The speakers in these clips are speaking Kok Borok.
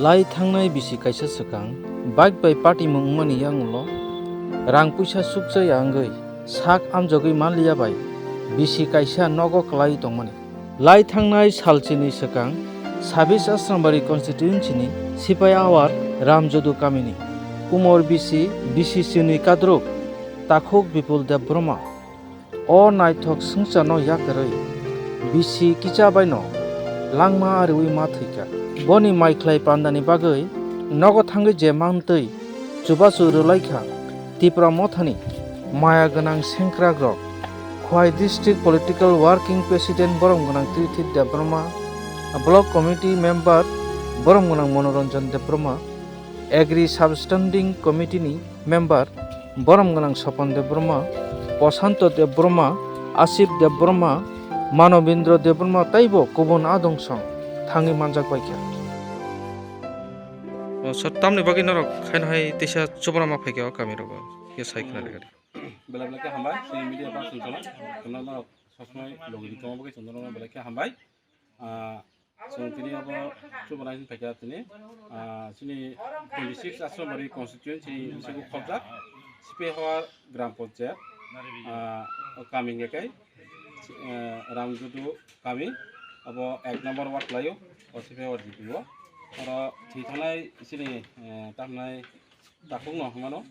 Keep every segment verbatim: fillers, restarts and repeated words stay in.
Lai thangnai bisi kaisa swkang bike bai patimung wngmani yangulo rang puisa sukjaya wngwi sak amjogwi manliya bai bisi kaisa nogo kwlaiwi tongmani. Lai thangnai salchini swkang Sabis Asrambari constituency ni Sipai Awar Ramjodu kamini umor bisi, bisi chini kadruk takhuk Bipul Debbarma. O naithok swngcharno yakarwi bisi kicha baino langma ariwi ma thwikha. Boni maikhlai pandani bagwi nogo thangwi je mantwi chubachu rwlaikha Tipra Mothani maya gwnang sengkrakrok. Khowai District Political Working President borom gwnang Tirthit Debbarma, Block Committee Member borom gwnang Monoranjan Debbarma, Agri Substanding Committee ni Member borom gwnang Sopon Debbarma, Prosanto Debbarma, Asif Debbarma, Manobendra Debbarma teibo kubun adong song thangwi manjak baikha. O sir, tamni bagwi norok khaino hai teisa chubana ma phaikha o kami rogo? Khe sai khna rega di. Belai belai khe hambai, chini media person chwla, kheno norok sosmai logi di tongma bagwi chwng norokno belai khe hambai. Ah, chwng tini abo chubana hin phaikha tini. Ah, chini twenty six Asrambari constituency ni bisingo khobjak Sipehwar Gram Panchayat, ah, o kami hwnkhe kai, eh, Ramjodu kami, abo ek number ward laio, o Sipehwar G P o. Oro thwi thanai chini, eh, tamnai takhukno hwnmano,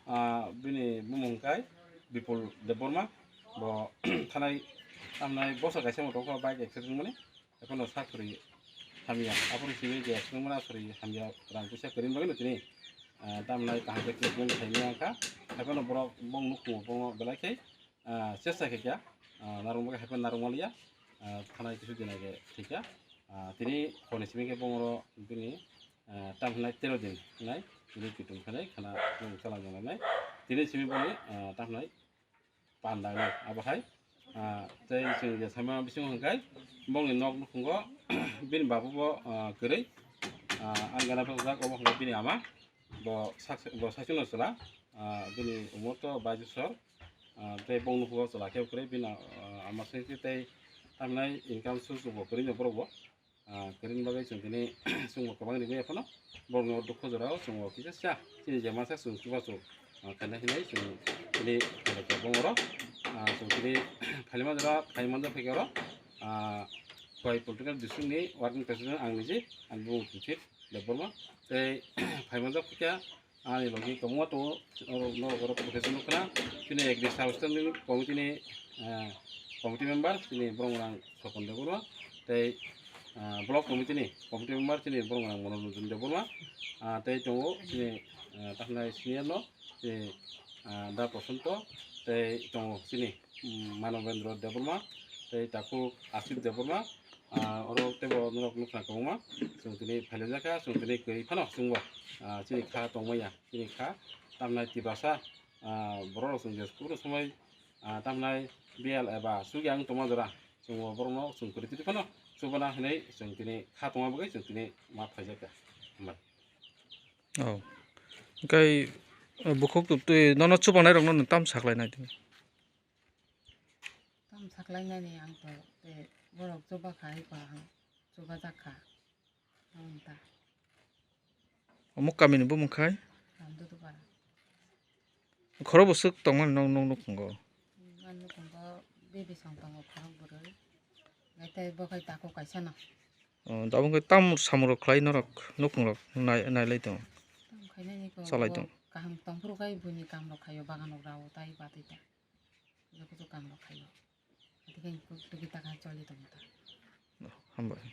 ah, bini bumung kai Bipul Debbarma, bo thanai, tamnai bosor kaisa mo tongkha bike accident mani. Ekheno sak sori hamya, aphuru simi je swngmani asori hamya rang puisa kwrwini bagwino tini, ah, tamnai kaham khe treatment khaimani wngkha. Ekheno borok bong nukhungo bongno belai khe, ah, chesta khaikha, ah, narwkma khe haiphano narwkmaliya, ah, thanai kisu din age thwikha. Ah, tini honi simi khe bongoro bini, ah, tamhinai tero din hinai tini kitung khanai khana bong chalangjanai. Tini simi boni, ah, tamhinai pandangnai. Abo hai, ah, tei chwng je saima bising hwnkhai bongni nok nukhungo bini babu bo, ah, kwrwi, ah, ang gana bwsajak obo hwnkhai bini ama bo sak-, bo sakchungno chwla, ah, bini umor to baish bosor, ah, tei bong nukhungo chwla khe kwrwi bini, ah, ama sengkhe tei tamhinai income source bo kwrwino borok bo. Ah, kwrwini bagwi chwng tini chwngbo kwbang rimwi phano borokno dukhu jorao chwngbo kisa sa chini je masa chwng chubachu, ah, khaina hinwi chwng tini khailai kha bongoro. Ah, chwng tini phailima jora phai manjak phaikhe oro, ah, Khowai Political District ni Working President ang niji, ani bumung Tirthit Debbarma. Tei phai manjak phaikha, ani logi kwbangma tongo, norok, norok oro profession nukha. Chini Agri Substanding Committee ni, ah, committee member chini borok rang Sopon Debbarma, tei, ah, block committee ni committee member chini borok rang Monoranjan Debbarma, ah, tei tongo chini, ah, takhnai senior no chini, ah, Da Prosanto, tei tongo chini, mm, Manobendra Debbarma, tei takhuk Asif Debbarma, ah, oro teibo norok nukha kwbangma, chwng tini phailaijak kha, chwng tini kwrwi phano chwngbo, ah, chini kha tongmaya, chini kha tamnai Tiprasa, ah, borok rok chwng je kubun somoi, ah, tamnai biyal eba sugya wng tongma jora, chwngbo borokno chwng kwrwi tini phano chubana hinwi chwng tini kha tongma bagwi chwng tini ma phaijak kha. Hambai. Oh. Hwnkhe, eh, bukhuk twi nono chubanai rokno nwng tam saklainai tini? Tam saklainani ang to tei borok chuba kha hai ba ang chubajak kha. Ang ta. Omo kamini bumung khai? Ang Dudupara. Khoro bwswk tongmani nok, nok nukhungo? Ang nukhungo baby song tongo khorok bwrwi. Nai tei bo khai takhuk kaisa no. Oh, tabuk khe tam samung rok khlai norok nukhung rok nai, nailai tongo. Tam khainani ko Chalai bo tongo. Kaham tongphuru khai buini kam rok khaio bagan rok rao tai batwi ta. Joto to kam rok khaio. Ati khai kuk tuki ta khai choli tongo ta. Hambai.